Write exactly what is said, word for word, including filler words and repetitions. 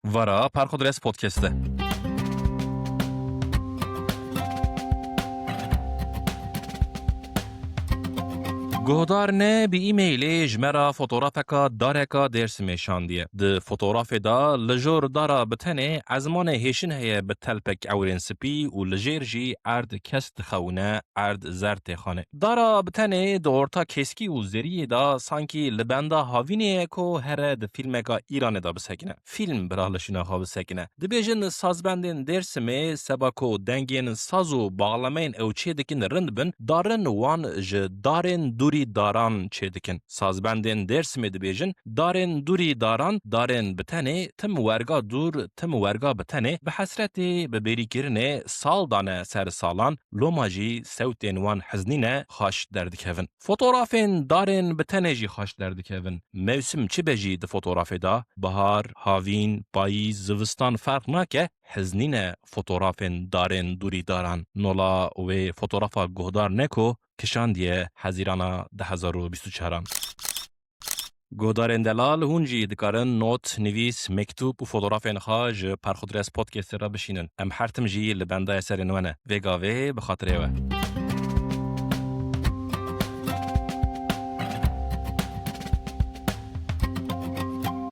Vara Perxudres Podcast e. Guhdar ne bi e-mailê ji me re fotografeka dareka Dêrsimê şandiye. Di fotografê de li jor dara bi tenê ezmanê hêşin heye bi telpek ewrên spî û li jêr jî erd kes dixewine, erd zer têxanê. Dara bi tenê di orta keskî û zeriyê de sankî li benda havînê ye ku here di fîlmeka Îranê de bisekine. Fîlm bi ralişîna xwe bisekine. Dibêjin sazbendên Dêrsimê seba ku dengên saz û baxlemeyên ew çêdikin rind bin, darin wan ji darên dûrî daran çêdikin. Sazbendên Dêrsimê dibêjin, darên dûrî daran, darên bi tenê, tim werga dûr, tim werga bi tenê, bi hesretê, bi bêrîkirinê sal dane ser salan, loma jî sewtên wan hiznî ne, xaş derdikevin. Fotografên darên bi tenê jî xaş derdikevin. Mewsim çi be jî di fotografê de, bihar, havîn, payîz, zivistan ferq nake, hiznî ne fotografên darên dûrî daran. Nola wê fotografa guhdar ne ku kişandiye Hezîrana du hezar û bîst û çaran. Guhdarên delal, hûn jî dikarin not, nivîs, mektûb û fotografên xwe ji Perxudres Podcastê re bişînin. Em her tim jî li bendayê serên we ne. Vê gavê bi xatirê we.